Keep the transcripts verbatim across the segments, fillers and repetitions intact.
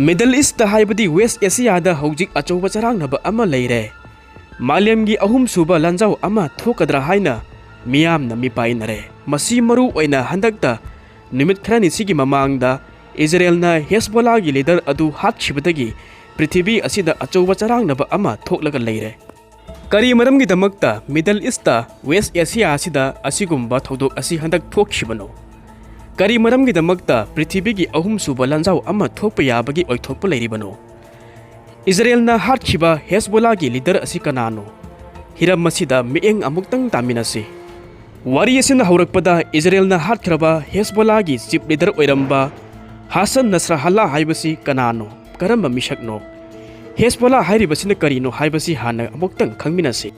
Middle East ꯍꯥꯏꯕꯗꯤ West Asia ꯗ ꯍꯧꯖꯤꯛ ꯑꯆꯧꯕ ꯆꯔꯥꯡꯅꯕ ꯑꯃ ꯂꯩꯔꯦ꯫ ꯃꯥꯂꯦꯝꯒꯤ ꯑꯍꯨꯝꯁꯨꯕ ꯂꯥꯟꯖꯥꯎ ꯑꯃ ꯊꯣꯛꯀꯗ꯭ꯔꯥ ꯍꯥꯏꯅ ꯃꯤꯌꯥꯝꯅ ꯃꯤꯄꯥꯏꯅꯔꯦ꯫ ꯃꯁꯤ ꯃꯔꯨ ꯑꯣꯏꯅ ꯍꯟꯗꯛꯇ ꯅꯨꯃꯤꯠ ꯈꯔꯅꯤꯁꯤꯒꯤ ꯃꯃꯥꯡꯗ ꯏꯖꯔꯦꯜꯅ ꯍꯦꯁꯕꯣꯂꯥꯒꯤ ꯂꯤꯗꯔ ꯑꯗꯨ ꯍꯥꯠꯈꯤꯕꯗꯒꯤ ꯄ꯭ꯔꯤꯊꯤꯕꯤ ꯑꯁꯤꯗ ꯑꯆꯧꯕ ꯆꯔꯥꯡꯅꯕ ꯑꯃ ꯊꯣꯛꯂꯒ ꯂꯩꯔꯦ꯫ ꯀꯔꯤ ꯃꯔꯝꯒꯤꯗꯃꯛꯇ Middle East ꯇ, West Asia ꯁꯤꯗ ꯑꯁꯤꯒꯨꯝꯕ ꯊꯧꯗꯣꯛ ꯑꯁꯤ ꯍꯟꯗꯛ ꯊꯣꯛꯈꯤꯕꯅꯣ? ꯀꯔꯤ ꯃꯔꯝꯒꯤꯗꯃꯛꯇ ꯄ꯭ꯔꯤꯊꯤꯕꯤꯒꯤ ꯑꯍꯨꯝꯁꯨꯕ ꯂꯥꯟꯖꯥꯎ ꯑꯃ ꯊꯣꯛꯄ ꯌꯥꯕꯒꯤ ꯑꯣꯏꯊꯣꯛꯄ ꯂꯩꯔꯤꯕꯅꯣ? ꯏꯖꯔꯦꯜꯅ ꯍꯥꯠꯈꯤꯕ ꯍꯦꯁꯕꯣꯂꯥꯒꯤ ꯂꯤꯗꯔ ꯑꯁꯤ ꯀꯅꯥꯅꯣ? ꯍꯤꯔꯝ ꯑꯁꯤꯗ ꯃꯤꯠꯌꯦꯡ ꯑꯃꯨꯛꯇꯪ ꯇꯥꯃꯤꯟꯅꯁꯤ꯫ ꯋꯥꯔꯤ ꯑꯁꯤꯅ ꯍꯧꯔꯛꯄꯗ ꯏꯖꯔꯦꯜꯅ ꯍꯥꯠꯈ꯭ꯔꯕ ꯍꯦꯁꯕꯣꯂꯥꯒꯤ ꯆꯤꯞ ꯂꯤꯗꯔ ꯑꯣꯏꯔꯝꯕ ꯍꯥꯁꯟ ꯅꯁ꯭ꯔꯍꯜꯂꯥ ꯍꯥꯏꯕꯁꯤ ꯀꯅꯥꯅꯣ? ꯀꯔꯝꯕ ꯃꯤꯁꯛꯅꯣ? ꯍꯦꯁꯕꯣꯂꯥ ꯍꯥꯏꯔꯤꯕꯁꯤꯅ ꯀꯔꯤꯅꯣ ꯍꯥꯏꯕꯁꯤ ꯍꯥꯟꯅ ꯑꯃꯨꯛꯇꯪ ꯈꯪꯃꯤꯟꯅꯁꯤ꯫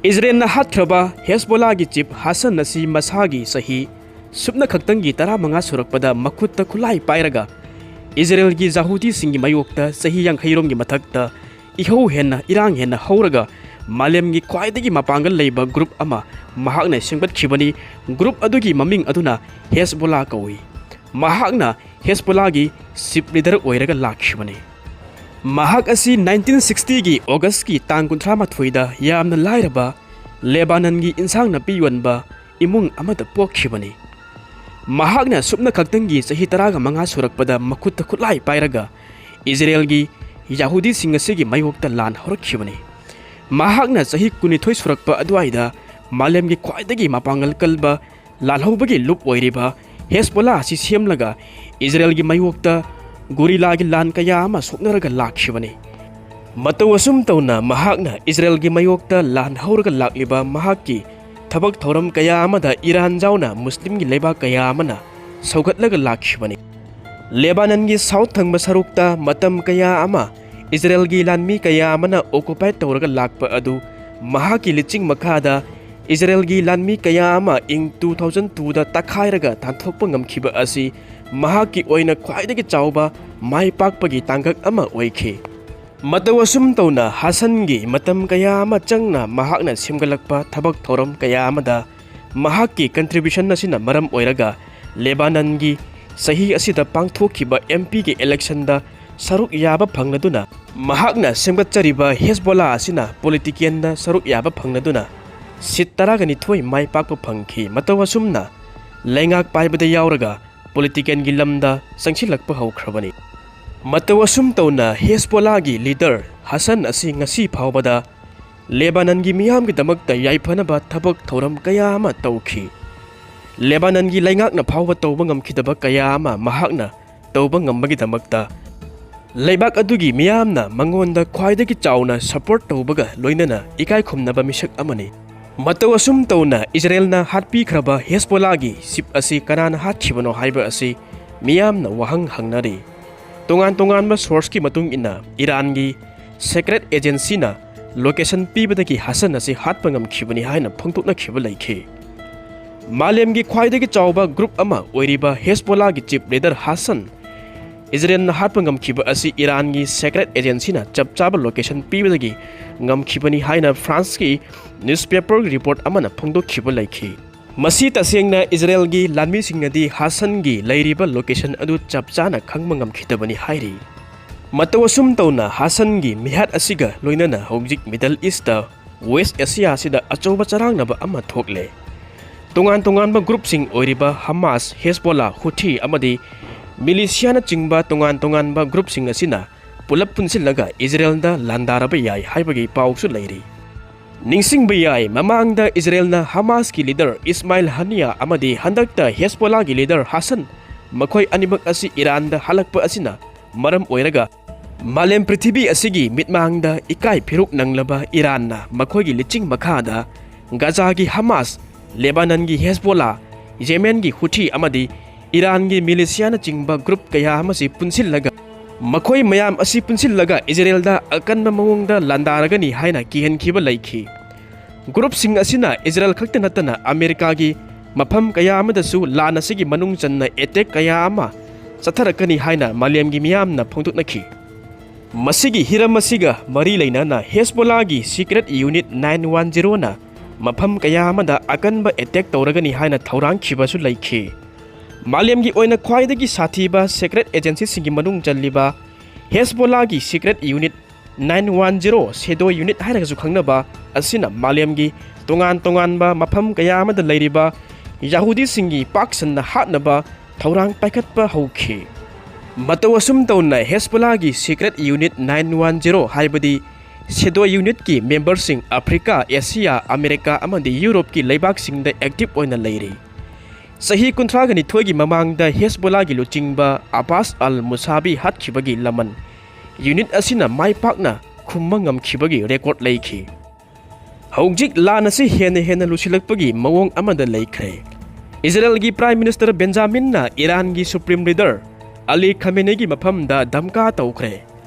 ꯏꯖꯔꯦꯜꯅ ꯍꯥꯠꯈ꯭ꯔꯕ ꯍꯦꯁꯕꯣꯂꯥꯒꯤ ꯆꯤꯞ ꯍꯥꯁꯟ ꯑꯁꯤ ꯃꯁꯥꯒꯤ ꯆꯍꯤ ꯁꯨꯞꯅ ꯈꯛꯇꯪꯒꯤ ꯇꯔꯥꯃꯉꯥ ꯁꯨꯔꯛꯄꯗ ꯃꯈꯨꯠꯇ ꯈꯨꯠꯂꯥꯏ ꯄꯥꯏꯔꯒ ꯏꯖꯔꯦꯜꯒꯤ ꯖꯍꯨꯗꯤꯁꯤꯡꯒꯤ ꯃꯥꯌꯣꯛꯇ ꯆꯍꯤ ꯌꯥꯡꯈꯩꯔꯣꯝꯒꯤ ꯃꯊꯛꯇ ꯏꯍꯧ ꯍꯦꯟꯅ, ꯏꯔꯥꯡ ꯍꯦꯟꯅ ꯍꯧꯔꯒ ꯃꯥꯂꯦꯝꯒꯤ ꯈ꯭ꯋꯥꯏꯗꯒꯤ ꯃꯄꯥꯡꯒꯜ ꯂꯩꯕ ꯒ꯭ꯔꯨꯞ ꯑꯃ ꯃꯍꯥꯛꯅ ꯁꯦꯝꯒꯠꯈꯤꯕꯅꯤ꯫ ꯒ꯭ꯔꯨꯞ ꯑꯗꯨꯒꯤ ꯃꯃꯤꯡ ꯑꯗꯨꯅ ꯍꯦꯁꯕꯣꯂꯥ ꯀꯧꯏ꯫ ꯃꯍꯥꯛꯅ ꯍꯦꯁꯕꯣꯂꯥꯒꯤ ꯆꯤꯞ ꯂꯤꯗꯔ ꯑꯣꯏꯔꯒ ꯂꯥꯛꯈꯤꯕꯅꯤ꯫ ꯃꯍꯥꯛ ꯑꯁꯤ ꯅꯥꯏꯟꯇꯤꯟ ꯁꯤꯛꯁꯇꯤꯒꯤ ꯑꯣꯒꯁꯀꯤ ꯇꯥꯡ ꯀꯨꯟꯊ꯭ꯔꯥ ꯃꯥꯊꯣꯏꯗ ꯌꯥꯝꯅ ꯂꯥꯏꯔꯕ ꯂꯦꯕꯥꯅꯟꯒꯤ ꯏꯟꯁꯥꯡ ꯅꯥꯄꯤ ꯌꯣꯟꯕ ꯏꯃꯨꯡ ꯑꯃꯗ ꯄꯣꯛꯈꯤꯕꯅꯤ꯫ ꯃꯍꯥꯛꯅ ꯁꯨꯞꯅ ꯈꯛꯇꯪꯒꯤ ꯆꯍꯤ ꯇꯔꯥꯒ ꯃꯉꯥ ꯁꯨꯔꯛꯄꯗ ꯃꯈꯨꯠꯇ ꯈꯨꯠꯂꯥꯏ ꯄꯥꯏꯔꯒ ꯏꯖꯔꯦꯜꯒꯤ ꯌꯍꯨꯗꯤꯁꯤꯡ ꯑꯁꯤꯒꯤ ꯃꯥꯌꯣꯛꯇ ꯂꯥꯟ ꯍꯧꯔꯛꯈꯤꯕꯅꯤ꯫ ꯃꯍꯥꯛꯅ ꯆꯍꯤ ꯀꯨꯟꯅꯤꯊꯣꯏ ꯁꯨꯔꯛꯄ ꯑꯗꯨꯋꯥꯏꯗ ꯃꯥꯂꯦꯝꯒꯤ ꯈ꯭ꯋꯥꯏꯗꯒꯤ ꯃꯄꯥꯡꯒꯜ ꯀꯟꯕ ꯂꯥꯜꯍꯧꯕꯒꯤ ꯂꯨꯞ ꯑꯣꯏꯔꯤꯕ ꯍꯦꯁꯕꯣꯂꯥ ꯑꯁꯤ ꯁꯦꯝꯂꯒ ꯏꯖꯔꯦꯜꯒꯤ ꯃꯥꯌꯣꯛꯇ ꯒꯨꯔꯤꯂꯥꯒꯤ ꯂꯥꯟ ꯀꯌꯥ ꯑꯃ ꯁꯣꯛꯅꯔꯒ ꯂꯥꯛꯈꯤꯕꯅꯤ꯫ ꯃꯇꯧ ꯑꯁꯨꯝ ꯇꯧꯅ ꯃꯍꯥꯛꯅ ꯏꯖꯔꯦꯜꯒꯤ ꯃꯥꯌꯣꯛꯇ ꯂꯥꯟ ꯍꯧꯔꯒ ꯂꯥꯛꯂꯤꯕ ꯃꯍꯥꯛꯀꯤ ꯊꯕꯛ ꯊꯧꯔꯝ ꯀꯌꯥ ꯑꯃꯗ ꯏꯔꯥꯟ ꯌꯥꯎꯅ ꯃꯨꯁꯂꯤꯝꯒꯤ ꯂꯩꯕꯥꯛ ꯀꯌꯥ ꯑꯃꯅ ꯁꯧꯒꯠꯂꯒ ꯂꯥꯛꯈꯤꯕꯅꯤ꯫ ꯂꯦꯕꯥꯅꯟꯒꯤ ꯁꯥꯎꯠ ꯊꯪꯕ ꯁꯔꯨꯛꯇ ꯃꯇꯝ ꯀꯌꯥ ꯑꯃ ꯏꯖꯔꯦꯜꯒꯤ ꯂꯥꯟꯃꯤ ꯀꯌꯥ ꯑꯃꯅ ꯑꯣꯀꯨꯄꯥꯏ ꯇꯧꯔꯒ ꯂꯥꯛꯄ ꯑꯗꯨ ꯃꯍꯥꯛꯀꯤ ꯂꯤꯆꯤꯡ ꯃꯈꯥꯗ ꯏꯖꯔꯦꯜꯒꯤ ꯂꯥꯟꯃꯤ ꯀꯌꯥ ꯑꯃ ꯏꯪ ꯇꯨ ꯊꯥꯎꯖꯟ ꯇꯨꯗ ꯇꯛꯈꯥꯏꯔꯒ ꯇꯥꯟꯊꯣꯛꯄ ꯉꯝꯈꯤꯕ ꯑꯁꯤ ꯃꯍꯥꯛꯀꯤ ꯑꯣꯏꯅ ꯈ꯭ꯋꯥꯏꯗꯒꯤ ꯆꯥꯎꯕ ꯃꯥꯏ ꯄꯥꯛꯄꯒꯤ ꯇꯥꯡꯀꯛ ꯑꯃ ꯑꯣꯏꯈꯤ꯫ ꯃꯇꯧ ꯑꯁꯨꯝ ꯇꯧꯅ ꯍꯥꯁꯟꯒꯤ ꯃꯇꯝ ꯀꯌꯥ ꯑꯃ ꯆꯪꯅ ꯃꯍꯥꯛꯅ ꯁꯦꯝꯒꯠꯂꯛꯄ ꯊꯕꯛ ꯊꯧꯔꯝ ꯀꯌꯥ ꯑꯃꯗ ꯃꯍꯥꯛꯀꯤ ꯀꯟꯇ꯭ꯔꯤꯕ꯭ꯌꯨꯁꯟ ꯑꯁꯤꯅ ꯃꯔꯝ ꯑꯣꯏꯔꯒ ꯂꯦꯕꯥꯅꯟꯒꯤ ꯆꯍꯤ ꯑꯁꯤꯗ ꯄꯥꯡꯊꯣꯛꯈꯤꯕ ꯑꯦꯝ ꯄꯤꯒꯤ ꯏꯂꯦꯛꯁꯟꯗ ꯁꯔꯨꯛ ꯌꯥꯕ ꯐꯪꯂꯗꯨꯅ, ꯃꯍꯥꯛꯅ ꯁꯦꯝꯒꯠꯆꯔꯤꯕ ꯍꯦꯖꯕꯣꯂꯥ ꯑꯁꯤꯅ ꯄꯣꯂꯤꯇꯤꯀꯦꯜꯗ ꯁꯔꯨꯛ ꯌꯥꯕ ꯐꯪꯂꯗꯨꯅ ꯁꯤꯠ ꯇꯔꯥꯒ ꯅꯤꯊꯣꯏ ꯃꯥꯏ ꯄꯥꯛꯄ ꯐꯪꯈꯤ꯫ ꯃꯇꯧ ꯑꯁꯨꯝꯅ ꯂꯩꯉꯥꯛ ꯄꯥꯏꯕꯗ ꯌꯥꯎꯔꯒ ꯄꯣꯂꯤꯇꯤꯀꯦꯜꯒꯤ ꯂꯝꯗ ꯆꯪꯁꯤꯜꯂꯛꯄ ꯍꯧꯈ꯭ꯔꯕꯅꯤ꯫ ꯃꯇꯧ ꯑꯁꯨꯝ ꯇꯧꯅ ꯍꯦꯖꯕꯣꯂꯥꯒꯤ ꯂꯤꯗꯔ ꯍꯁꯟ ꯑꯁꯤ ꯉꯁꯤ ꯐꯥꯎꯕꯗ ꯂꯦꯕꯥꯅꯟꯒꯤ ꯃꯤꯌꯥꯝꯒꯤꯗꯃꯛꯇ ꯌꯥꯏꯐꯅꯕ ꯊꯕꯛ ꯊꯧꯔꯝ ꯀꯌꯥ ꯑꯃ ꯇꯧꯈꯤ꯫ ꯂꯦꯕꯥꯅꯟꯒꯤ ꯂꯩꯉꯥꯛꯅ ꯐꯥꯎꯕ ꯇꯧꯕ ꯉꯝꯈꯤꯗꯕ ꯀꯌꯥ ꯑꯃ ꯃꯍꯥꯛꯅ ꯇꯧꯕ ꯉꯝꯕꯒꯤꯗꯃꯛꯇ ꯂꯩꯕꯥꯛ ꯑꯗꯨꯒꯤ ꯃꯤꯌꯥꯝꯅ ꯃꯉꯣꯟꯗ ꯈ꯭ꯋꯥꯏꯗꯒꯤ ꯆꯥꯎꯅ ꯁꯄꯣꯔꯠ ꯇꯧꯕꯒ ꯂꯣꯏꯅꯅ ꯏꯀꯥꯏ ꯈꯨꯝꯅꯕ ꯃꯤꯁꯛ ꯑꯃꯅꯤ꯫ ꯃꯇꯧ ꯑꯁꯨꯝ ꯇꯧꯅ ꯏꯖꯔꯦꯜꯅ ꯍꯥꯠꯄꯤꯈ꯭ꯔꯕ ꯍꯦꯖꯕꯣꯂꯥꯒꯤ ꯆꯤꯞ ꯑꯁꯤ ꯀꯅꯥꯅ ꯍꯥꯠꯈꯤꯕꯅꯣ ꯍꯥꯏꯕ ꯑꯁꯤ ꯃꯤꯌꯥꯝꯅ ꯋꯥꯍꯪ ꯍꯪꯅꯔꯤ꯫ ꯇꯣꯉꯥꯟ ꯇꯣꯉꯥꯟꯕ ꯁꯣꯔꯁꯀꯤ ꯃꯇꯨꯡ ꯏꯟꯅ ꯏꯔꯥꯟꯒꯤ ꯁꯦꯀ꯭ꯔꯦꯠ ꯑꯦꯖꯦꯟꯁꯤꯅ ꯂꯣꯀꯦꯁꯟ ꯄꯤꯕꯗꯒꯤ ꯍꯁꯟ ꯑꯁꯤ ꯍꯥꯠꯄ ꯉꯝꯈꯤꯕꯅꯤ ꯍꯥꯏꯅ ꯐꯣꯡꯗꯣꯛꯅꯈꯤꯕ ꯂꯩꯈꯤ꯫ ꯃꯥꯂꯦꯝꯒꯤ ꯈ꯭ꯋꯥꯏꯗꯒꯤ ꯆꯥꯎꯕ ꯒ꯭ꯔꯨꯞ ꯑꯃ ꯑꯣꯏꯔꯤꯕ ꯍꯦꯖꯕꯣꯂꯥꯒꯤ ꯆꯤꯞ ꯂꯤꯗꯔ ꯍꯁꯟ ꯏꯖꯔꯦꯜꯅ ꯍꯥꯠꯄ ꯉꯝꯈꯤꯕ ꯑꯁꯤ ꯏꯔꯥꯟꯒꯤ ꯁꯦꯀ꯭ꯔꯦꯠ ꯑꯦꯖꯦꯟꯁꯤꯅ ꯆꯞ ꯆꯥꯕ ꯂꯣꯀꯦꯁꯟ ꯄꯤꯕꯗꯒꯤ ꯉꯝꯈꯤꯕꯅꯤ ꯍꯥꯏꯅ ꯐ꯭ꯔꯥꯟꯁꯀꯤ ꯅ꯭ꯌꯨꯁꯄꯦꯄꯔ ꯔꯤꯄꯣꯔꯠ ꯑꯃꯅ ꯐꯣꯡꯗꯣꯛꯈꯤꯕ ꯂꯩꯈꯤ꯫ ꯃꯁꯤ ꯇꯁꯦꯡꯅ ꯏꯖꯔꯦꯜꯒꯤ ꯂꯥꯟꯃꯤꯁꯤꯡꯅꯗꯤ ꯍꯥꯁꯟꯒꯤ ꯂꯩꯔꯤꯕ ꯂꯣꯀꯦꯁꯟ ꯑꯗꯨ ꯆꯞ ꯆꯥꯅ ꯈꯪꯕ ꯉꯝꯈꯤꯗꯕꯅꯤ ꯍꯥꯏꯔꯤ꯫ ꯃꯇꯧ ꯑꯁꯨꯝ ꯇꯧꯅ ꯍꯥꯁꯟꯒꯤ ꯃꯤꯍꯥꯠ ꯑꯁꯤꯒ ꯂꯣꯏꯅꯅ ꯍꯧꯖꯤꯛ ꯃꯤꯗꯜ ꯏꯁꯇ ꯋꯦꯁ ꯑꯦꯁꯤꯌꯥꯁꯤꯗ ꯑꯆꯧꯕ ꯆꯔꯥꯡꯅꯕ ꯑꯃ ꯊꯣꯛꯂꯦ꯫ ꯇꯣꯉꯥꯟ ꯇꯣꯉꯥꯟꯕ ꯒ꯭ꯔꯨꯞꯁꯤꯡ ꯑꯣꯏꯔꯤꯕ ꯍꯃꯥꯁ, ꯍꯦꯖꯕꯣꯂꯥ, ꯍꯨꯊꯤ ꯑꯃꯗꯤ ꯃꯤꯂꯤꯁꯤꯌꯥꯅꯆꯤꯡꯕ ꯇꯣꯉꯥꯟ ꯇꯣꯉꯥꯟꯕ ꯒ꯭ꯔꯨꯞꯁꯤꯡ ꯑꯁꯤꯅ ꯄꯨꯂꯞ ꯄꯨꯟꯁꯤꯜꯂꯒ ꯏꯖꯔꯦꯜꯗ ꯂꯥꯟꯗꯥꯔꯕ ꯌꯥꯏ ꯍꯥꯏꯕꯒꯤ ꯄꯥꯎꯁꯨ ꯂꯩꯔꯤ꯫ ꯅꯤꯡꯁꯤꯡꯕ ꯌꯥꯏ, ꯃꯃꯥꯡꯗ ꯏꯖꯔꯦꯜꯅ ꯍꯃꯥꯁꯀꯤ ꯂꯤꯗꯔ ꯏꯁꯃꯥꯏꯜ ꯍꯅꯤꯌꯥ ꯑꯃꯗꯤ ꯍꯟꯗꯛꯇ ꯍꯦꯖꯕꯣꯂꯥꯒꯤ ꯂꯤꯗꯔ ꯍꯥꯁꯟ, ꯃꯈꯣꯏ ꯑꯅꯤꯃꯛ ꯑꯁꯤ ꯏꯔꯥꯟꯗ ꯍꯜꯂꯛꯄ ꯑꯁꯤꯅ ꯃꯔꯝ ꯑꯣꯏꯔꯒ ꯃꯥꯂꯦꯝ ꯄ꯭ꯔꯤꯊꯤꯕꯤ ꯑꯁꯤꯒꯤ ꯃꯤꯠꯃꯥꯡꯗ ꯏꯀꯥꯏ ꯐꯤꯔꯨꯛ ꯅꯪꯂꯕ ꯏꯔꯥꯟꯅ ꯃꯈꯣꯏꯒꯤ ꯂꯤꯆꯤꯡ ꯃꯈꯥꯗ ꯒꯖꯥꯒꯤ ꯍꯃꯥꯁ, ꯂꯦꯕꯥꯅꯟꯒꯤ ꯍꯦꯖꯕꯣꯂꯥ, ꯌꯦꯃꯦꯟꯒꯤ ꯍꯨꯊꯤ ꯑꯃꯗꯤ ꯏꯔꯥꯟꯒꯤ ꯃꯤꯂꯤꯁꯤꯌꯥꯅꯆꯤꯡꯕ ꯒ꯭ꯔꯨꯞ ꯀꯌꯥ ꯑꯃꯁꯤ ꯄꯨꯟꯁꯤꯜꯂꯒ ꯃꯈꯣꯏ ꯃꯌꯥꯝ ꯑꯁꯤ ꯄꯨꯟꯁꯤꯜꯂꯒ ꯏꯖꯔꯦꯜꯗ ꯑꯀꯟꯕ ꯃꯑꯣꯡꯗ ꯂꯥꯟꯗꯥꯔꯒꯅꯤ ꯍꯥꯏꯅ ꯀꯤꯍꯟꯈꯤꯕ ꯂꯩꯈꯤ꯫ ꯒ꯭ꯔꯨꯞꯁꯤꯡ ꯑꯁꯤꯅ ꯏꯖꯔꯦꯜ ꯈꯛꯇ ꯅꯠꯇꯅ ꯑꯃꯦꯔꯤꯀꯥꯒꯤ ꯃꯐꯝ ꯀꯌꯥ ꯑꯃꯗꯁꯨ ꯂꯥꯟ ꯑꯁꯤꯒꯤ ꯃꯅꯨꯡ ꯆꯟꯅ ꯑꯦꯇꯦꯛ ꯀꯌꯥ ꯑꯃ ꯆꯠꯊꯔꯛꯀꯅꯤ ꯍꯥꯏꯅ ꯃꯥꯂꯦꯝꯒꯤ ꯃꯤꯌꯥꯝꯅ ꯐꯣꯡꯗꯣꯛꯅꯈꯤ꯫ ꯃꯁꯤꯒꯤ ꯍꯤꯔꯝ ꯑꯁꯤꯒ ꯃꯔꯤ ꯂꯩꯅꯅ ꯍꯦꯖꯕꯣꯂꯥꯒꯤ ꯁꯤꯀ꯭ꯔꯦꯠ ꯌꯨꯅꯤꯠ ꯅꯥꯏꯟ ꯋꯥꯟ ꯖꯤꯔꯣꯅ ꯃꯐꯝ ꯀꯌꯥ ꯑꯃꯗ ꯑꯀꯟꯕ ꯑꯦꯇꯦꯛ ꯇꯧꯔꯒꯅꯤ ꯍꯥꯏꯅ ꯊꯧꯔꯥꯡꯈꯤꯕꯁꯨ ꯂꯩꯈꯤ꯫ ꯃꯥꯂꯦꯝꯒꯤ ꯑꯣꯏꯅ ꯈ꯭ꯋꯥꯏꯗꯒꯤ ꯁꯥꯊꯤꯕ ꯁꯦꯀ꯭ꯔꯦꯠ ꯑꯦꯖꯦꯟꯁꯤꯁꯤꯡꯒꯤ ꯃꯅꯨꯡ ꯆꯜꯂꯤꯕ ꯍꯦꯁꯕꯣꯂꯥꯒꯤ secret unit nine one zero, shadow unit ꯍꯥꯏꯔꯒꯁꯨ ꯈꯪꯅꯕ ꯑꯁꯤꯅ ꯃꯥꯂꯦꯝꯒꯤ ꯇꯣꯉꯥꯟ ꯇꯣꯉꯥꯟꯕ ꯃꯐꯝ ꯀꯌꯥ ꯑꯃꯗ ꯂꯩꯔꯤꯕ ꯌꯍꯨꯗꯤꯁꯤꯡꯒꯤ ꯄꯥꯛ ꯁꯟꯅ ꯍꯥꯠꯅꯕ ꯊꯧꯔꯥꯡ ꯄꯥꯏꯈꯠꯄ ꯍꯧꯈꯤ꯫ ꯃꯇꯧ ꯑꯁꯨꯝ ꯇꯧꯅ ꯍꯦꯁꯕꯣꯂꯥꯒꯤ secret unit nine one zero ꯍꯥꯏꯕꯗꯤ shadow unitꯀꯤ memberꯁꯤꯡ ꯑꯐ꯭ꯔꯤꯀꯥ, ꯑꯦꯁꯤꯌꯥ, ꯑꯃꯦꯔꯤꯀꯥ ꯑꯃꯗꯤ ꯌꯨꯔꯣꯞꯀꯤ ꯂꯩꯕꯥꯛꯁꯤꯡꯗ active ꯑꯣꯏꯅ ꯂꯩꯔꯤ꯫ ꯆꯍꯤ ꯀꯨꯟꯊ꯭ꯔꯥꯒ ꯅꯤꯊꯣꯏꯒꯤ ꯃꯃꯥꯡꯗ ꯍꯦꯁꯕꯣꯂꯥꯒꯤ ꯂꯨꯆꯤꯡꯕ ꯑꯕꯥꯁ ꯑꯜ ꯃꯨꯁꯥꯕꯤ ꯍꯥꯠꯈꯤꯕꯒꯤ ꯂꯃꯟ unit ꯑꯁꯤꯅ ꯃꯥꯏ ꯄꯥꯛꯅ ꯈꯨꯝꯕ ꯉꯝꯈꯤꯕꯒꯤ record ꯂꯩꯈꯤ꯫ ꯍꯧꯖꯤꯛ ꯂꯥꯟ ꯑꯁꯤ ꯍꯦꯟꯅ ꯍꯦꯟꯅ ꯂꯨꯁꯤꯜꯂꯛꯄꯒꯤ ꯃꯑꯣꯡ ꯑꯃꯗ ꯂꯩꯈ꯭ꯔꯦ꯫ ꯏꯖꯔꯦꯜꯒꯤ Prime Minister ꯕꯦꯟꯖꯥꯃꯤꯟꯅ ꯏꯔꯥꯟꯒꯤ Supreme Leader ꯑꯂꯤ ꯈꯥꯃꯦꯅꯦꯒꯤ ꯃꯐꯝꯗ ꯙꯝꯀꯥ ꯇꯧꯈ꯭ꯔꯦ꯫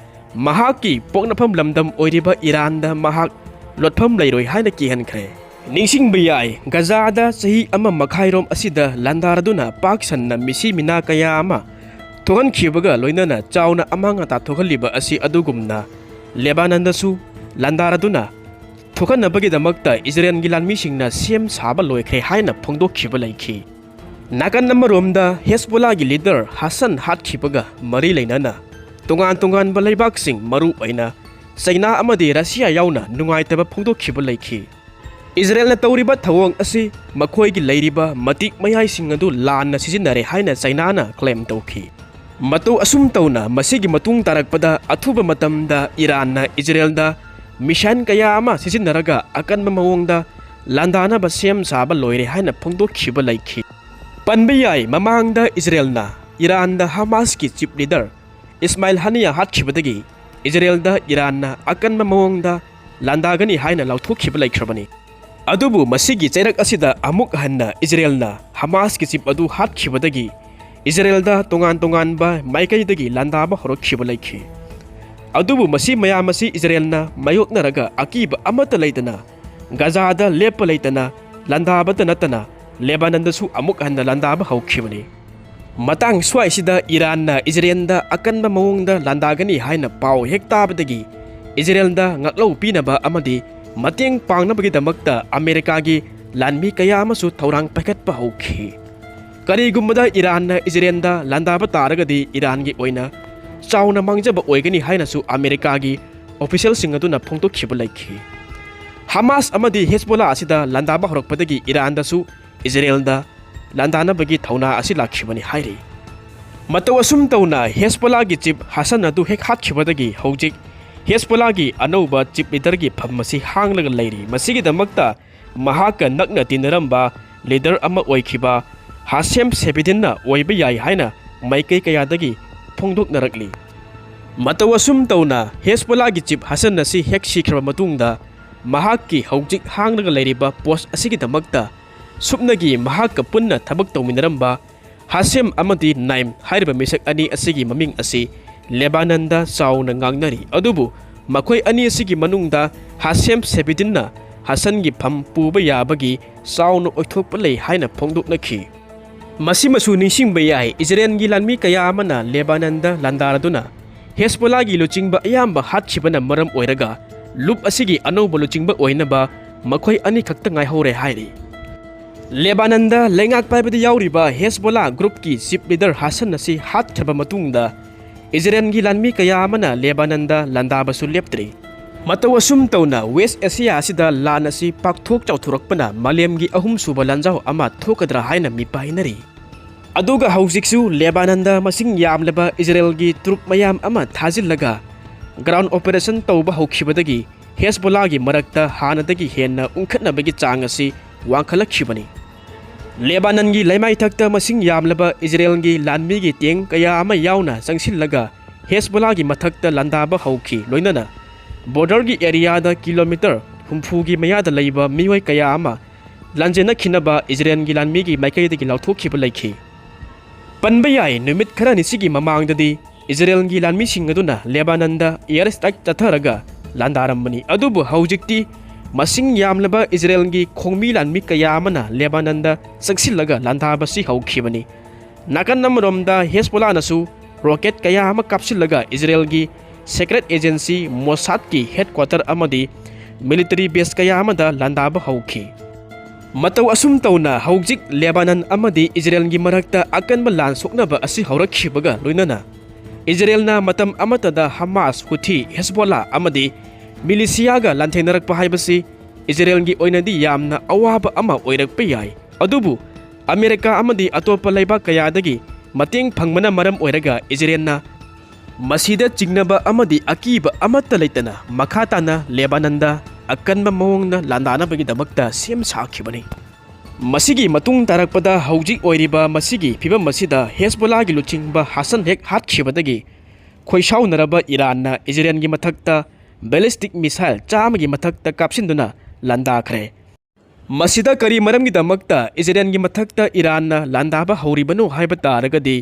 ꯃꯍꯥꯛꯀꯤ ꯄꯣꯛꯅꯐꯝ ꯂꯝꯗꯝ ꯑꯣꯏꯔꯤꯕ ꯏꯔꯥꯟꯗ ꯃꯍꯥꯛ ꯂꯣꯠꯐꯝ ꯂꯩꯔꯣꯏ ꯍꯥꯏꯅ ꯀꯤꯍꯟꯈ꯭ꯔꯦ꯫ ꯅꯤꯡꯁꯤꯡꯕ ꯌꯥꯏ, ꯒꯖꯥꯗ ꯆꯍꯤ ꯑꯃ ꯃꯈꯥꯏꯔꯣꯝ ꯑꯁꯤꯗ ꯂꯥꯟꯗꯥꯔꯗꯨꯅ ꯄꯥꯛ ꯁꯟꯅ ꯃꯤꯁꯤ ꯃꯤꯅꯥ ꯀꯌꯥ ꯑꯃ ꯊꯣꯛꯍꯟꯈꯤꯕꯒ ꯂꯣꯏꯅꯅ ꯆꯥꯎꯅ ꯑꯃꯥꯡ ꯑꯇꯥ ꯊꯣꯛꯍꯜꯂꯤꯕ ꯑꯁꯤ ꯑꯗꯨꯒꯨꯝꯅ ꯂꯦꯕꯥꯅꯟꯗꯁꯨ ꯂꯥꯟꯗꯥꯔꯗꯨꯅ ꯊꯣꯛꯍꯟꯅꯕꯒꯤꯗꯃꯛꯇ ꯏꯖꯔꯦꯜꯒꯤ ꯂꯥꯟꯃꯤꯁꯤꯡꯅ ꯁꯦꯝ ꯁꯥꯕ ꯂꯣꯏꯈ꯭ꯔꯦ ꯍꯥꯏꯅ ꯐꯣꯡꯗꯣꯛꯈꯤꯕ ꯂꯩꯈꯤ꯫ ꯅꯥꯀꯟ ꯑꯃꯔꯣꯝꯗ ꯍꯦꯁꯕꯣꯂꯥꯒꯤ leader ꯍꯁꯟ ꯍꯥꯠꯈꯤꯕꯒ ꯃꯔꯤ ꯂꯩꯅꯅ ꯇꯣꯉꯥꯟ ꯇꯣꯉꯥꯟꯕ ꯂꯩꯕꯥꯛꯁꯤꯡ, ꯃꯔꯨ ꯑꯣꯏꯅ ꯆꯩꯅꯥ ꯑꯃꯗꯤ ꯔꯁꯤꯌꯥ ꯌꯥꯎꯅ ꯅꯨꯡꯉꯥꯏꯇꯕ ꯐꯣꯡꯗꯣꯛꯈꯤꯕ ꯂꯩꯈꯤ꯫ ꯏꯖꯔꯦꯜꯅ ꯇꯧꯔꯤꯕ ꯊꯧꯑꯣꯡ ꯑꯁꯤ ꯃꯈꯣꯏꯒꯤ ꯂꯩꯔꯤꯕ ꯃꯇꯤꯛ ꯃꯌꯥꯏꯁꯤꯡ ꯑꯗꯨ ꯂꯥꯟꯅ ꯁꯤꯖꯤꯟꯅꯔꯦ ꯍꯥꯏꯅ ꯆꯩꯅꯥꯅ claim ꯇꯧꯈꯤ꯫ ꯃꯇꯧ ꯑꯁꯨꯝ ꯇꯧꯅ ꯃꯁꯤꯒꯤ ꯃꯇꯨꯡ ꯇꯥꯔꯛꯄꯗ ꯑꯊꯨꯕ ꯃꯇꯝꯗ ꯏꯔꯥꯟꯅ ꯏꯖꯔꯦꯜꯗ missile ꯀꯌꯥ ꯑꯃ ꯁꯤꯖꯤꯟꯅꯔꯒ ꯑꯀꯟꯕ ꯃꯑꯣꯡꯗ ꯂꯥꯟꯗꯥꯅꯕ ꯁꯦꯝ ꯁꯥꯕ ꯂꯣꯏꯔꯦ ꯍꯥꯏꯅ ꯐꯣꯡꯗꯣꯛꯈꯤꯕ ꯂꯩꯈꯤ꯫ ꯄꯟꯕ ꯌꯥꯏ, ꯃꯃꯥꯡꯗ ꯏꯖꯔꯦꯜꯅ ꯏꯔꯥꯟꯗ ꯍꯃꯥꯁꯀꯤ chief leader ꯏꯁꯃꯥꯏꯜ ꯍꯥꯅꯤꯌꯥ ꯍꯥꯠꯈꯤꯕꯗꯒꯤ ꯏꯖꯔꯦꯜꯗ ꯏꯔꯥꯟꯅ ꯑꯀꯟꯕ ꯃꯑꯣꯡꯗ ꯂꯥꯟꯗꯥꯒꯅꯤ ꯍꯥꯏꯅ ꯂꯥꯎꯊꯣꯛꯈꯤꯕ ꯂꯩꯈ꯭ꯔꯕꯅꯤ꯫ ꯑꯗꯨꯕꯨ ꯃꯁꯤꯒꯤ ꯆꯩꯔꯛ ꯑꯁꯤꯗ ꯑꯃꯨꯛ ꯍꯟꯅ ꯏꯖꯔꯦꯜꯅ ꯍꯃꯥꯁꯀꯤ chief ꯑꯗꯨ ꯍꯥꯠꯈꯤꯕꯗꯒꯤ ꯏꯖꯔꯦꯜꯗ ꯇꯣꯉꯥꯟ ꯇꯣꯉꯥꯟꯕ ꯃꯥꯏꯀꯩꯗꯒꯤ ꯂꯥꯟꯗꯥꯕ ꯍꯧꯔꯛꯈꯤꯕ ꯂꯩꯈꯤ꯫ ꯑꯗꯨꯕꯨ ꯃꯁꯤ ꯃꯌꯥꯝ ꯑꯁꯤ ꯏꯖꯔꯦꯜꯅ ꯃꯥꯌꯣꯛꯅꯔꯒ ꯑꯀꯤꯕ ꯑꯃꯠꯇ ꯂꯩꯇꯅ ꯒꯖꯥꯗ ꯂꯦꯞꯄ ꯂꯩꯇꯅ ꯂꯥꯟꯗꯥꯕꯇ ꯅꯠꯇꯅ ꯂꯦꯕꯥꯅꯟꯗꯁꯨ ꯑꯃꯨꯛ ꯍꯟꯅ ꯂꯥꯟꯗꯥꯕ ꯍꯧꯈꯤꯕꯅꯤ꯫ ꯃꯇꯥꯡ ꯁ꯭ꯋꯥꯏꯁꯤꯗ ꯏꯔꯥꯟꯅ ꯏꯖꯔꯦꯜꯗ ꯑꯀꯟꯕ ꯃꯑꯣꯡꯗ ꯂꯥꯟꯗꯥꯒꯅꯤ ꯍꯥꯏꯅ ꯄꯥꯎ ꯍꯦꯛ ꯇꯥꯕꯗꯒꯤ ꯏꯖꯔꯦꯜꯗ ꯉꯥꯛꯂꯧ ꯄꯤꯅꯕ ꯑꯃꯗꯤ ꯃꯇꯦꯡ ꯄꯥꯡꯅꯕꯒꯤꯗꯃꯛꯇ ꯑꯃꯦꯔꯤꯀꯥꯒꯤ ꯂꯥꯟꯃꯤ ꯀꯌꯥ ꯑꯃꯁꯨ ꯊꯧꯔꯥꯡ ꯄꯥꯏꯈꯠꯄ ꯍꯧꯈꯤ꯫ ꯀꯔꯤꯒꯨꯝꯕꯗ ꯏꯔꯥꯟꯅ ꯏꯖꯔꯦꯜꯗ ꯂꯥꯟꯗꯥꯕ ꯇꯥꯔꯒꯗꯤ ꯏꯔꯥꯟꯒꯤ ꯑꯣꯏꯅ ꯆꯥꯎꯅ ꯃꯥꯡꯖꯕ ꯑꯣꯏꯒꯅꯤ ꯍꯥꯏꯅꯁꯨ ꯑꯃꯦꯔꯤꯀꯥꯒꯤ ꯑꯣꯐꯤꯁꯤꯌꯦꯜꯁꯤꯡ ꯑꯗꯨꯅ ꯐꯣꯡꯗꯣꯛꯈꯤꯕ ꯂꯩꯈꯤ꯫ ꯍꯃꯥꯁ ꯑꯃꯗꯤ ꯍꯦꯖꯕꯣꯂꯥ ꯑꯁꯤꯗ ꯂꯥꯟꯗꯥꯕ ꯍꯧꯔꯛꯄꯗꯒꯤ ꯏꯔꯥꯟꯗꯁꯨ ꯏꯖꯔꯦꯜꯗ ꯂꯥꯟꯗꯥꯅꯕꯒꯤ ꯊꯧꯅꯥ ꯑꯁꯤ ꯂꯥꯛꯈꯤꯕꯅꯤ ꯍꯥꯏꯔꯤ꯫ ꯃꯇꯧ ꯑꯁꯨꯝ ꯇꯧꯅ ꯍꯦꯖꯕꯣꯂꯥꯒꯤ ꯆꯤꯞ ꯍꯥꯁꯟ ꯑꯗꯨ ꯍꯦꯛ ꯍꯥꯠꯈꯤꯕꯗꯒꯤ ꯍꯧꯖꯤꯛ ꯍꯦꯖꯕꯣꯂꯥꯒꯤ ꯑꯅꯧꯕ ꯆꯤꯞ ꯂꯤꯗꯔꯒꯤ ꯐꯝ ꯑꯁꯤ ꯍꯥꯡꯂꯒ ꯂꯩꯔꯤ꯫ ꯃꯁꯤꯒꯤꯗꯃꯛꯇ ꯃꯍꯥꯛꯀ ꯅꯛꯅ ꯇꯤꯟꯅꯔꯝꯕ ꯂꯤꯗꯔ ꯑꯃ ꯑꯣꯏꯈꯤꯕ ꯍꯥꯁꯦꯝ ꯁꯦꯕꯤꯗꯤꯟꯅ ꯑꯣꯏꯕ ꯌꯥꯏ ꯍꯥꯏꯅ ꯃꯥꯏꯀꯩ ꯀꯌꯥꯗꯒꯤ ꯐꯣꯡꯗꯣꯛꯅꯔꯛꯂꯤ꯫ ꯃꯇꯧ ꯑꯁꯨꯝ ꯇꯧꯅ ꯍꯦꯖꯕꯣꯂꯥꯒꯤ ꯆꯤꯞ ꯍꯥꯁꯟ ꯑꯁꯤ ꯍꯦꯛ ꯁꯤꯈ꯭ꯔꯕ ꯃꯇꯨꯡꯗ ꯃꯍꯥꯛꯀꯤ ꯍꯧꯖꯤꯛ ꯍꯥꯡꯂꯒ ꯂꯩꯔꯤꯕ ꯄꯣꯁ ꯑꯁꯤꯒꯤꯗꯃꯛꯇ ꯁꯨꯞꯅꯒꯤ ꯃꯍꯥꯛꯀ ꯄꯨꯟꯅ ꯊꯕꯛ ꯇꯧꯃꯤꯟꯅꯔꯝꯕ ꯍꯥꯁꯦꯝ ꯑꯃꯗꯤ ꯅꯥꯏꯝ ꯍꯥꯏꯔꯤꯕ ꯃꯤꯁꯛ ꯑꯅꯤ ꯑꯁꯤꯒꯤ ꯃꯃꯤꯡ ꯑꯁꯤ ꯂꯦꯕꯥꯅꯟꯗ ꯆꯥꯎꯅ ꯉꯥꯡꯅꯔꯤ꯫ ꯑꯗꯨꯕꯨ ꯃꯈꯣꯏ ꯑꯅꯤ ꯑꯁꯤꯒꯤ ꯃꯅꯨꯡꯗ ꯍꯥꯁꯦꯝ ꯁꯦꯕꯤꯗꯤꯟꯅ ꯍꯥꯁꯟꯒꯤ ꯐꯝ ꯄꯨꯕ ꯌꯥꯕꯒꯤ ꯆꯥꯎꯅ ꯑꯣꯏꯊꯣꯛꯄ ꯂꯩ ꯍꯥꯏꯅ ꯐꯣꯡꯗꯣꯛꯅꯈꯤ꯫ ꯃꯁꯤꯃꯁꯨ ꯅꯤꯡꯁꯤꯡꯕ ꯌꯥꯏ, ꯏꯖꯔꯦꯜꯒꯤ ꯂꯥꯟꯃꯤ ꯀꯌꯥ ꯑꯃꯅ ꯂꯦꯕꯥꯅꯟꯗ ꯂꯥꯟꯗꯥꯔꯗꯨꯅ ꯍꯦꯖꯕꯣꯂꯥꯒꯤ ꯂꯨꯆꯤꯡꯕ ꯑꯌꯥꯝꯕ ꯍꯥꯠꯈꯤꯕꯅ ꯃꯔꯝ ꯑꯣꯏꯔꯒ ꯂꯨꯞ ꯑꯁꯤꯒꯤ ꯑꯅꯧꯕ ꯂꯨꯆꯤꯡꯕ ꯑꯣꯏꯅꯕ ꯃꯈꯣꯏ ꯑꯅꯤꯈꯛꯇ ꯉꯥꯏꯍꯧꯔꯦ ꯍꯥꯏꯔꯤ꯫ ꯂꯦꯕꯥꯅꯟꯗ ꯂꯩꯉꯥꯛ ꯄꯥꯏꯕꯗ ꯌꯥꯎꯔꯤꯕ ꯍꯦꯖꯕꯣꯂꯥ ꯒ꯭ꯔꯨꯞꯀꯤ ꯆꯤꯞ ꯂꯤꯗꯔ ꯍꯥꯁꯟ ꯑꯁꯤ ꯍꯥꯠꯈ꯭ꯔꯕ ꯃꯇꯨꯡꯗ ꯏꯖꯔꯦꯜꯒꯤ ꯂꯥꯟꯃꯤ ꯀꯌꯥ ꯑꯃꯅ ꯂꯦꯕꯥꯅꯟꯗ ꯂꯥꯟꯗꯥꯕꯁꯨ ꯂꯦꯞꯇ꯭ꯔꯤ꯫ ꯃꯇꯧ ꯑꯁꯨꯝ ꯇꯧꯅ ꯋꯦꯁ ꯑꯦꯁꯤꯌꯥ ꯑꯁꯤꯗ ꯂꯥꯟ ꯑꯁꯤ ꯄꯥꯛꯊꯣꯛ ꯆꯥꯎꯊꯣꯔꯛꯄꯅ ꯃꯥꯂꯦꯝꯒꯤ ꯑꯍꯨꯝꯁꯨꯕ ꯂꯥꯟꯖꯥꯎ ꯑꯃ ꯊꯣꯛꯀꯗ꯭ꯔꯥ ꯍꯥꯏꯅ ꯃꯤꯄꯥꯏꯅꯔꯤ꯫ ꯑꯗꯨꯒ ꯍꯧꯖꯤꯛꯁꯨ ꯂꯦꯕꯥꯅꯟꯗ ꯃꯁꯤꯡ ꯌꯥꯝꯂꯕ ꯏꯖꯔꯦꯜꯒꯤ ꯇ꯭ꯔꯨꯞ ꯃꯌꯥꯝ ꯑꯃ ꯊꯥꯖꯤꯜꯂꯒ ꯒ꯭ꯔꯥꯎꯟ ꯑꯣꯄꯔꯦꯁꯟ ꯇꯧꯕ ꯍꯧꯈꯤꯕꯗꯒꯤ ꯍꯦꯖꯕꯣꯂꯥꯒꯤ ꯃꯔꯛꯇ ꯍꯥꯟꯅꯗꯒꯤ ꯍꯦꯟꯅ ꯎꯪꯈꯠꯅꯕꯒꯤ ꯆꯥꯡ ꯑꯁꯤ ꯋꯥꯡꯈꯠꯂꯛꯈꯤꯕꯅꯤ꯫ ꯂꯦꯕꯥꯅꯟꯒꯤ ꯂꯩꯃꯥꯏꯊꯛꯇ ꯃꯁꯤꯡ ꯌꯥꯝꯂꯕ ꯏꯖꯔꯦꯜꯒꯤ ꯂꯥꯟꯃꯤꯒꯤ ꯇꯦꯡ ꯀꯌꯥ ꯑꯃ ꯌꯥꯎꯅ ꯆꯪꯁꯤꯜꯂꯒ ꯍꯦꯖꯕꯣꯂꯥꯒꯤ ꯃꯊꯛꯇ ꯂꯥꯟꯗꯥꯕ ꯍꯧꯈꯤ꯫ ꯂꯣꯏꯅꯅ ꯕꯣꯔꯗꯔꯒꯤ ꯑꯦꯔꯤꯌꯥꯗ ꯀꯤꯂꯣꯃꯤꯇꯔ ꯍꯨꯝꯐꯨꯒꯤ ꯃꯌꯥꯗ ꯂꯩꯕ ꯃꯤꯑꯣꯏ ꯀꯌꯥ ꯑꯃ ꯂꯥꯟꯖꯦꯟꯅꯈꯤꯅꯕ ꯏꯖꯔꯦꯜꯒꯤ ꯂꯥꯟꯃꯤꯒꯤ ꯃꯥꯏꯀꯩꯗꯒꯤ ꯂꯥꯎꯊꯣꯛꯈꯤꯕ ꯂꯩꯈꯤ꯫ ꯄꯟꯕ ꯌꯥꯏ, ꯅꯨꯃꯤꯠ ꯈꯔꯅꯤꯁꯤꯒꯤ ꯃꯃꯥꯡꯗꯗꯤ ꯏꯖꯔꯦꯜꯒꯤ ꯂꯥꯟꯃꯤꯁꯤꯡ ꯑꯗꯨꯅ ꯂꯦꯕꯥꯅꯟꯗ ꯑꯦꯌꯔ ꯁ꯭ꯇ꯭ꯔꯥꯏꯛ ꯆꯠꯊꯔꯒ ꯂꯥꯟꯗꯥꯔꯝꯕꯅꯤ꯫ ꯑꯗꯨꯕꯨ ꯍꯧꯖꯤꯛꯇꯤ ꯃꯁꯤꯡ ꯌꯥꯝꯂꯕ ꯏꯖꯔꯦꯜꯒꯤ ꯈꯣꯡꯃꯤ ꯂꯥꯟꯃꯤ ꯀꯌꯥ ꯑꯃꯅ ꯂꯦꯕꯥꯅꯟꯗ ꯆꯪꯁꯤꯜꯂꯒ ꯂꯥꯟꯗꯥꯕꯁꯤ ꯍꯧꯈꯤꯕꯅꯤ꯫ ꯅꯥꯀꯟ ꯑꯃꯔꯣꯝꯗ ꯍꯦꯖꯕꯣꯂꯥꯅꯁꯨ ꯔꯣꯀꯦꯠ ꯀꯌꯥ ꯑꯃ ꯀꯥꯞꯁꯤꯜꯂꯒ ꯏꯖꯔꯦꯜꯒꯤ ꯁꯦꯀ꯭ꯔꯦꯠ ꯑꯦꯖꯦꯟꯁꯤ ꯃꯣꯁꯥꯗꯀꯤ ꯍꯦꯗꯀ꯭ꯋꯥꯇꯔ ꯑꯃꯗꯤ ꯃꯤꯂꯤꯇꯔꯤ ꯕꯦꯁ ꯀꯌꯥ ꯑꯃꯗ ꯂꯥꯟꯗꯥꯕ ꯍꯧꯈꯤ꯫ ꯃꯇꯧ ꯑꯁꯨꯝ ꯇꯧꯅ ꯍꯧꯖꯤꯛ ꯂꯦꯕꯥꯅꯟ ꯑꯃꯗꯤ ꯏꯖꯔꯦꯜꯒꯤ ꯃꯔꯛꯇ ꯑꯀꯟꯕ ꯂꯥꯟ ꯁꯣꯛꯅꯕ ꯑꯁꯤ ꯍꯧꯔꯛꯈꯤꯕꯒ ꯂꯣꯏꯅꯅ ꯏꯖꯔꯦꯜꯅ ꯃꯇꯝ ꯑꯃꯠꯇꯗ ꯍꯃꯥꯁ, ꯍꯨꯊꯤ, ꯍꯦꯁꯕꯣꯂꯥ ꯑꯃꯗꯤ ꯃꯤꯂꯤꯁꯤꯌꯥꯒ ꯂꯥꯟꯊꯦꯡꯅꯔꯛꯄ ꯍꯥꯏꯕꯁꯤ ꯏꯖꯔꯦꯜꯒꯤ ꯑꯣꯏꯅꯗꯤ ꯌꯥꯝꯅ ꯑꯋꯥꯕ ꯑꯃ ꯑꯣꯏꯔꯛꯄ ꯌꯥꯏ꯫ ꯑꯗꯨꯕꯨ ꯑꯃꯦꯔꯤꯀꯥ ꯑꯃꯗꯤ ꯑꯇꯣꯞꯄ ꯂꯩꯕꯥꯛ ꯀꯌꯥꯗꯒꯤ ꯃꯇꯦꯡ ꯐꯪꯕꯅ ꯃꯔꯝ ꯑꯣꯏꯔꯒ ꯏꯖꯔꯦꯜꯅ ꯃꯁꯤꯗ ꯆꯤꯡꯅꯕ ꯑꯃꯗꯤ ꯑꯀꯤꯕ ꯑꯃꯠꯇ ꯂꯩꯇꯅ ꯃꯈꯥ ꯇꯥꯅ ꯂꯦꯕꯥꯅꯟꯗ ꯑꯀꯟꯕ ꯃꯑꯣꯡꯗ ꯂꯥꯟꯗꯥꯅꯕꯒꯤꯗꯃꯛꯇ ꯁꯦꯝ ꯁꯥꯈꯤꯕꯅꯤ꯫ ꯃꯁꯤꯒꯤ ꯃꯇꯨꯡ ꯇꯥꯔꯛꯄꯗ ꯍꯧꯖꯤꯛ ꯑꯣꯏꯔꯤꯕ ꯃꯁꯤꯒꯤ ꯐꯤꯕꯝ ꯑꯁꯤꯗ ꯍꯦꯁꯕꯣꯂꯥꯒꯤ ꯂꯨꯆꯤꯡꯕ ꯍꯥꯁꯟ ꯍꯦꯛ ꯍꯥꯠꯈꯤꯕꯗꯒꯤ ꯈꯣꯏꯁꯥꯎꯅꯔꯕ ꯏꯔꯥꯟꯅ ꯏꯖꯔꯦꯜꯒꯤ ꯃꯊꯛꯇ ballistic missile ꯆꯥꯝꯃꯒꯤ ꯃꯊꯛꯇ ꯀꯥꯞꯁꯤꯟꯗꯨꯅ ꯂꯥꯟꯗꯥꯈ꯭ꯔꯦ꯫ ꯃꯁꯤꯗ ꯀꯔꯤ ꯃꯔꯝꯒꯤꯗꯃꯛꯇ ꯏꯖꯔꯦꯜꯒꯤ ꯃꯊꯛꯇ ꯏꯔꯥꯟꯅ ꯂꯥꯟꯗꯥꯕ ꯍꯧꯔꯤꯕꯅꯣ ꯍꯥꯏꯕ ꯇꯥꯔꯒꯗꯤ,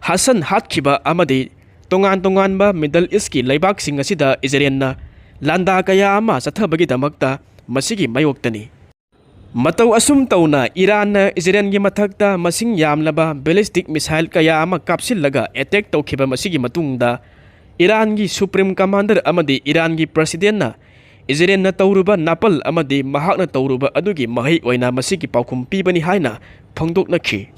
ꯍꯥꯁꯟ ꯍꯥꯠꯈꯤꯕ ꯑꯃꯗꯤ ꯇꯣꯉꯥꯟ ꯇꯣꯉꯥꯟꯕ Middle East ꯀꯤ ꯂꯩꯕꯥꯛꯁꯤꯡ ꯑꯁꯤꯗ ꯏꯖꯔꯦꯜꯅ ꯂꯥꯟꯗꯥ ꯀꯌꯥ ꯑꯃ ꯆꯠꯊꯕꯒꯤꯗꯃꯛꯇ ꯃꯁꯤꯒꯤ ꯃꯥꯌꯣꯛꯇꯅꯤ꯫ ꯃꯇꯧ ꯑꯁꯨꯝ ꯇꯧꯅ ꯏꯔꯥꯟꯅ ꯏꯖꯔꯦꯜꯒꯤ ꯃꯊꯛꯇ ꯃꯁꯤꯡ ꯌꯥꯝꯂꯕ ballistic missile ꯀꯌꯥ ꯑꯃ ꯀꯥꯞꯁꯤꯜꯂꯒ attack ꯇꯧꯈꯤꯕ ꯃꯁꯤꯒꯤ ꯃꯇꯨꯡꯗ, ꯏꯔꯥꯟꯒꯤ Supreme Commander ꯑꯃꯗꯤ ꯏꯔꯥꯟꯒꯤ President ꯅ ꯏꯖꯔꯦꯜꯅ ꯇꯧꯔꯨꯕ ꯅꯥꯄꯜ ꯑꯃꯗꯤ ꯃꯍꯥꯛꯅ ꯇꯧꯔꯨꯕ ꯑꯗꯨꯒꯤ ꯃꯍꯩ ꯑꯣꯏꯅ ꯃꯁꯤꯒꯤ ꯄꯥꯎꯈꯨꯝ ꯄꯤꯕꯅꯤ ꯍꯥꯏꯅ ꯐꯣꯡꯗꯣꯛꯅꯈꯤ꯫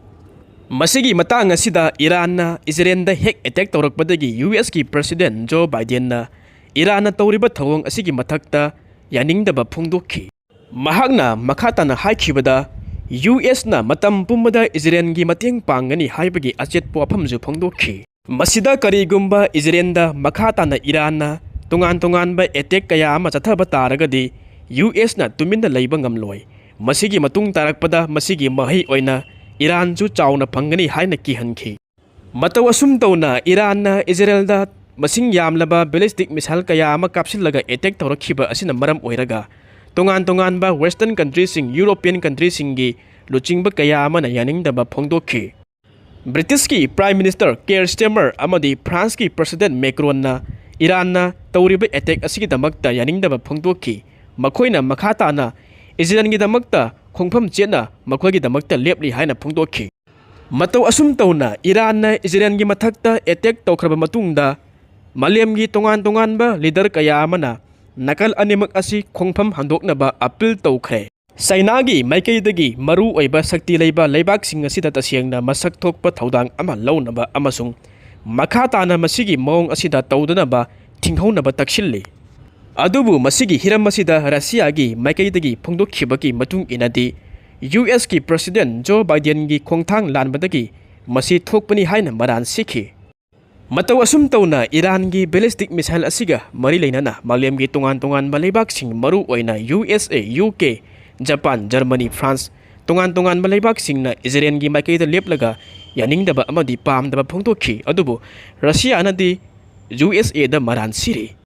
ꯃꯁꯤꯒꯤ ꯃꯇꯥꯡ ꯑꯁꯤꯗ ꯏꯔꯥꯟꯅ ꯏꯖꯔꯦꯜꯗ ꯍꯦꯛ attack ꯇꯧꯔꯛꯄꯗꯒꯤ ꯌꯨ ꯑꯦꯁ ꯀꯤ President ꯖꯣ ꯕꯥꯏꯗꯦꯟꯅ ꯏꯔꯥꯟꯅ ꯇꯧꯔꯤꯕ ꯊꯧꯑꯣꯡ ꯑꯁꯤꯒꯤ ꯃꯊꯛꯇ ꯌꯥꯅꯤꯡꯗꯕ ꯐꯣꯡꯗꯣꯛꯈꯤ꯫ ꯃꯍꯥꯛꯅ ꯃꯈꯥ ꯇꯥꯅ ꯍꯥꯏꯈꯤꯕꯗ, ꯌꯨ ꯑꯦꯁꯅ ꯃꯇꯝ ꯄꯨꯝꯕꯗ ꯏꯖꯔꯦꯜꯒꯤ ꯃꯇꯦꯡ ꯄꯥꯡꯒꯅꯤ ꯍꯥꯏꯕꯒꯤ ꯑꯆꯦꯠꯄ ꯋꯥꯐꯝꯁꯨ ꯐꯣꯡꯗꯣꯛꯈꯤ꯫ ꯃꯁꯤꯗ ꯀꯔꯤꯒꯨꯝꯕ ꯏꯖꯔꯦꯜꯗ ꯃꯈꯥ ꯇꯥꯅ ꯏꯔꯥꯟꯅ ꯇꯣꯉꯥꯟ ꯇꯣꯉꯥꯟꯕ attack ꯀꯌꯥ ꯑꯃ ꯆꯠꯊꯕ ꯇꯥꯔꯒꯗꯤ, ꯌꯨ ꯑꯦꯁꯅ ꯇꯨꯃꯤꯟꯅ ꯂꯩꯕ ꯉꯝꯂꯣꯏ꯫ ꯃꯁꯤꯒꯤ ꯃꯇꯨꯡ ꯇꯥꯔꯛꯄꯗ ꯃꯁꯤꯒꯤ ꯃꯍꯩ ꯑꯣꯏꯅ ꯏꯔꯥꯟꯁꯨ ꯆꯥꯎꯅ ꯐꯪꯒꯅꯤ ꯍꯥꯏꯅ ꯀꯤꯍꯟꯈꯤ꯫ ꯃꯇꯧ ꯑꯁꯨꯝ ꯇꯧꯅ ꯏꯔꯥꯟꯅ ꯏꯖꯔꯦꯜꯗ ꯃꯁꯤꯡ ꯌꯥꯝꯂꯕ ballistic missile ꯀꯌꯥ ꯑꯃ ꯀꯥꯞꯁꯤꯜꯂꯒ attack ꯇꯧꯔꯛꯈꯤꯕ ꯑꯁꯤꯅ ꯃꯔꯝ ꯑꯣꯏꯔꯒ, ꯇꯣꯉꯥꯟ ꯇꯣꯉꯥꯟꯕ Western country ꯁꯤꯡ, European country ꯁꯤꯡꯒꯤ ꯂꯨꯆꯤꯡꯕ ꯀꯌꯥ ꯑꯃꯅ ꯌꯥꯅꯤꯡꯗꯕ ꯐꯣꯡꯗꯣꯛꯈꯤ꯫ ꯕ꯭ꯔꯤꯇꯤꯁꯀꯤ Prime Minister Keir Starmer ꯑꯃꯗꯤ ꯐ꯭ꯔꯥꯟꯁꯀꯤ President ꯃꯦꯀ꯭ꯔꯣꯟꯅ ꯏꯔꯥꯟꯅ ꯇꯧꯔꯤꯕ attack ꯑꯁꯤꯒꯤꯗꯃꯛꯇ ꯌꯥꯅꯤꯡꯗꯕ ꯐꯣꯡꯗꯣꯛꯈꯤ꯫ ꯃꯈꯣꯏꯅ ꯃꯈꯥ ꯇꯥꯅ ꯏꯖꯔꯦꯜꯒꯤꯗꯃꯛꯇ ꯈꯣꯡꯐꯝ ꯆꯦꯠꯅ ꯃꯈꯣꯏꯒꯤꯗꯃꯛꯇ ꯂꯦꯞꯂꯤ ꯍꯥꯏꯅ ꯐꯣꯡꯗꯣꯛꯈꯤ꯫ ꯃꯇꯧ ꯑꯁꯨꯝ ꯇꯧꯅ ꯏꯔꯥꯟꯅ ꯏꯖꯔꯦꯜꯒꯤ ꯃꯊꯛꯇ attack ꯇꯧꯈ꯭ꯔꯕ ꯃꯇꯨꯡꯗ, ꯃꯥꯂꯦꯝꯒꯤ ꯇꯣꯉꯥꯟ ꯇꯣꯉꯥꯟꯕ leader ꯀꯌꯥ ꯑꯃꯅ ꯅꯥꯀꯜ ꯑꯅꯤꯃꯛ ꯑꯁꯤ ꯈꯣꯡꯐꯝ ꯍꯟꯗꯣꯛꯅꯕ appeal ꯇꯧꯈ꯭ꯔꯦ꯫ ꯆꯥꯏꯅꯥꯒꯤ ꯃꯥꯏꯀꯩꯗꯒꯤ ꯃꯔꯨ ꯑꯣꯏꯕ ꯁꯛꯇꯤ ꯂꯩꯕ ꯂꯩꯕꯥꯛꯁꯤꯡ ꯑꯁꯤꯗ ꯇꯁꯦꯡꯅ ꯃꯁꯛ ꯊꯣꯛꯄ ꯊꯧꯗꯥꯡ ꯑꯃ ꯂꯧꯅꯕ ꯑꯃꯁꯨꯡ ꯃꯈꯥ ꯇꯥꯅ ꯃꯁꯤꯒꯤ ꯃꯑꯣꯡ ꯑꯁꯤꯗ ꯇꯧꯗꯅꯕ ꯊꯤꯡꯍꯧꯅꯕ ꯇꯛꯁꯤꯜꯂꯤ꯫ ꯑꯗꯨꯕꯨ ꯃꯁꯤꯒꯤ ꯍꯤꯔꯝ ꯑꯁꯤꯗ ꯔꯁꯤꯌꯥꯒꯤ ꯃꯥꯏꯀꯩꯗꯒꯤ ꯐꯣꯡꯗꯣꯛꯈꯤꯕꯒꯤ ꯃꯇꯨꯡ ꯏꯟꯅꯗꯤ, ꯌꯨ ꯑꯦꯁꯀꯤ ꯄ꯭ꯔꯁꯤꯗꯦꯟ ꯖꯣ ꯕꯥꯏꯗꯦꯟꯒꯤ ꯈꯣꯡꯊꯥꯡ ꯂꯥꯟꯕꯗꯒꯤ ꯃꯁꯤ ꯊꯣꯛꯄꯅꯤ ꯍꯥꯏꯅ ꯃꯔꯥꯜ ꯁꯤꯈꯤ꯫ ꯃꯇꯧ ꯑꯁꯨꯝ ꯇꯧꯅ ꯏꯔꯥꯟꯒꯤ ꯕꯦꯂꯤꯁꯇꯤꯛ ꯃꯤꯁꯥꯏꯜ ꯑꯁꯤꯒ ꯃꯔꯤ ꯂꯩꯅꯅ ꯃꯥꯂꯦꯝꯒꯤ ꯇꯣꯉꯥꯟ ꯇꯣꯉꯥꯟꯕ ꯂꯩꯕꯥꯛꯁꯤꯡ, ꯃꯔꯨ ꯑꯣꯏꯅ U S A, U K, Japan, Germany, France, ꯇꯣꯉꯥꯟ ꯇꯣꯉꯥꯟꯕ ꯂꯩꯕꯥꯛꯁꯤꯡꯅ ꯏꯖꯔꯦꯜꯒꯤ ꯃꯥꯏꯀꯩꯗ ꯂꯦꯞꯂꯒ ꯌꯥꯅꯤꯡꯗꯕ ꯑꯃꯗꯤ ꯄꯥꯝꯗꯕ ꯐꯣꯡꯗꯣꯛꯈꯤ꯫ ꯑꯗꯨꯕꯨ ꯔꯁꯤꯌꯥꯅꯗꯤ ꯌꯨ ꯑꯦꯁ ꯑꯦꯗ ꯃꯔꯥꯜ ꯁꯤꯔꯤ꯫